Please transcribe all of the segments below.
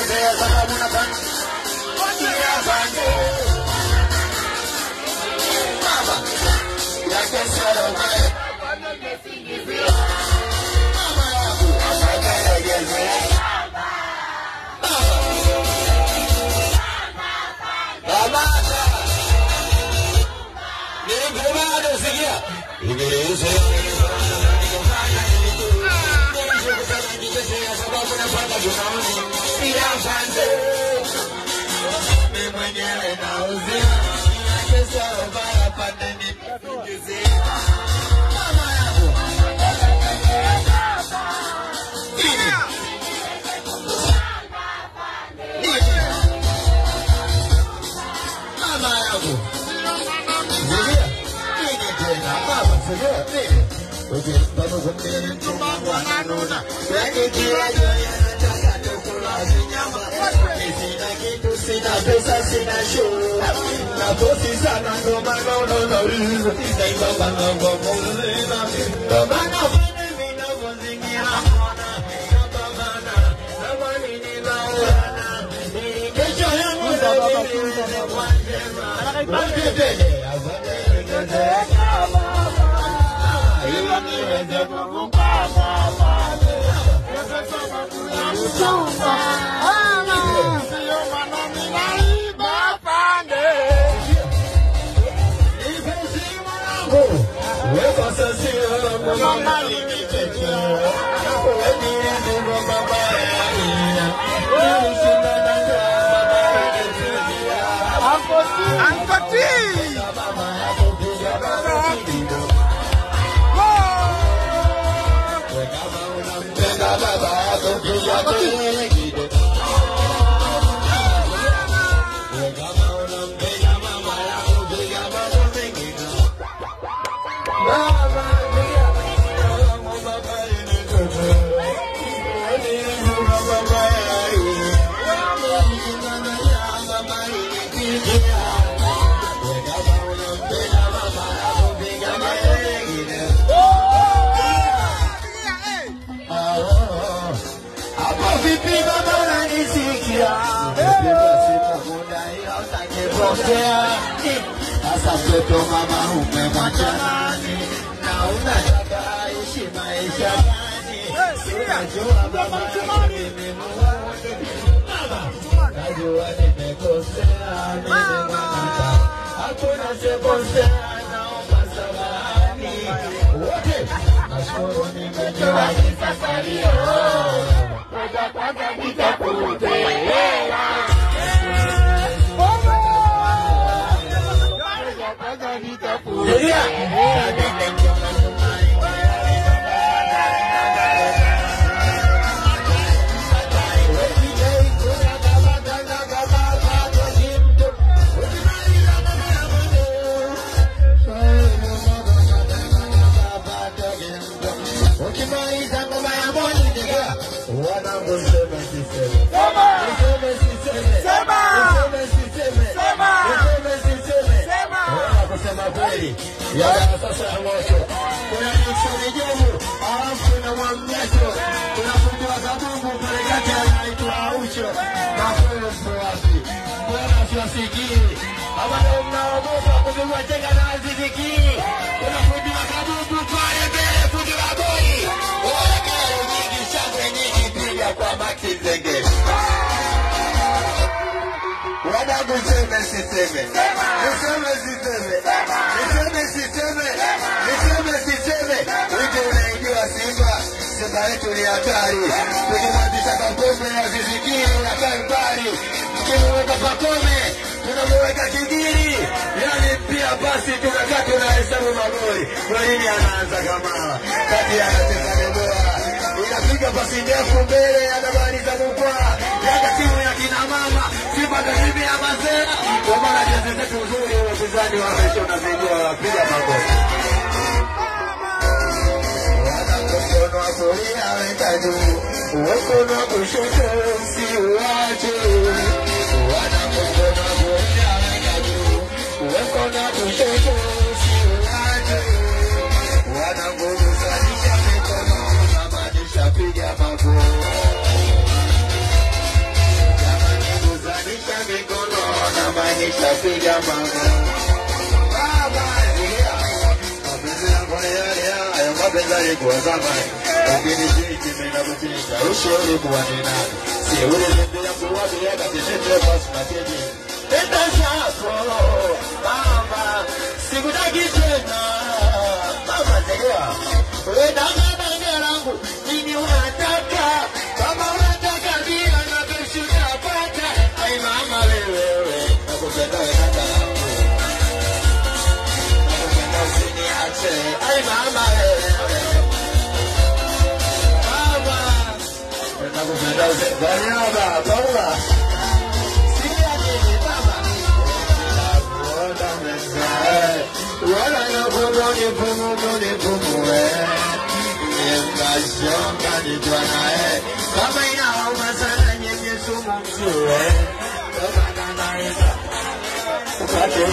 nimekosea sababu nafanya Mama Nishapiga mama. Baba zilia. Mapenzi yangu ni yale hayo mapenzi yalikuwa zamani. Ukinishiki mimi nakuchinja. Ushauri kuwa ni nani? Si uliniambia kuwaambia kati sisi basi na keji. Enda zako mama, sikutaki tena. Mama zilia. Wewe danga langu, nini unataka? Kama unataka bila na pesa utapata. Ai mama wewe, nakupenda wewe dada yangu. Nakupenda usiniache. Ai mama wewe. Mama, nakupenda usiniache. Baba. Sikia nini baba? Nakuona mzee. Wala nakuboni pumuni pumue. Nimesonga nijua nae. Kama inauma sana nyenye sumu mzue. Kama nanaiza upate.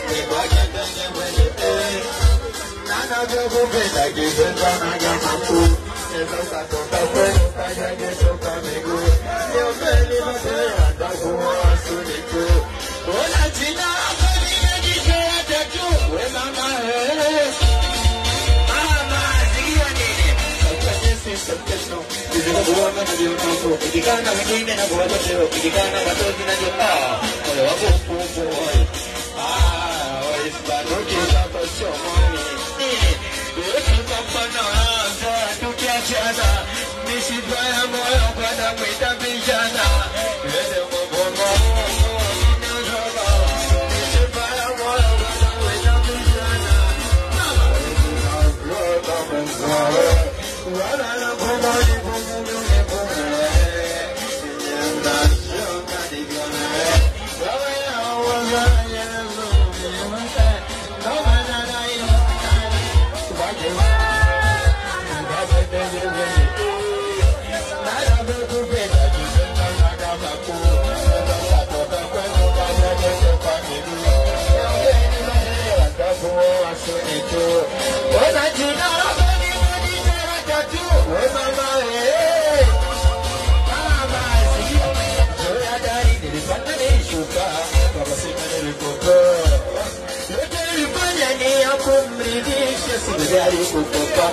Nibaki ndani mwenye. Nanavyokupenda kipenda na nyama kuu. Nenda kwenu kajage toka miguu. Niombeni mapema nitakuoa suniku. Ona jina lako limejitoa tatu. We mama eh. Mama sikia nini? Ikikana wengine na kuwachocheo, ikikana watoto na jopaa. Moyo wangu mpupu oi. Ah, oi sibanduki kama sio mwani. Nini? Tukapana anza tukiachana. Mishipa ya moyo kwa damu itapishana. Yende mbongo. Mishipa ya moyo kwa damu itapishana. Kumridhisha, sikujali kukopa.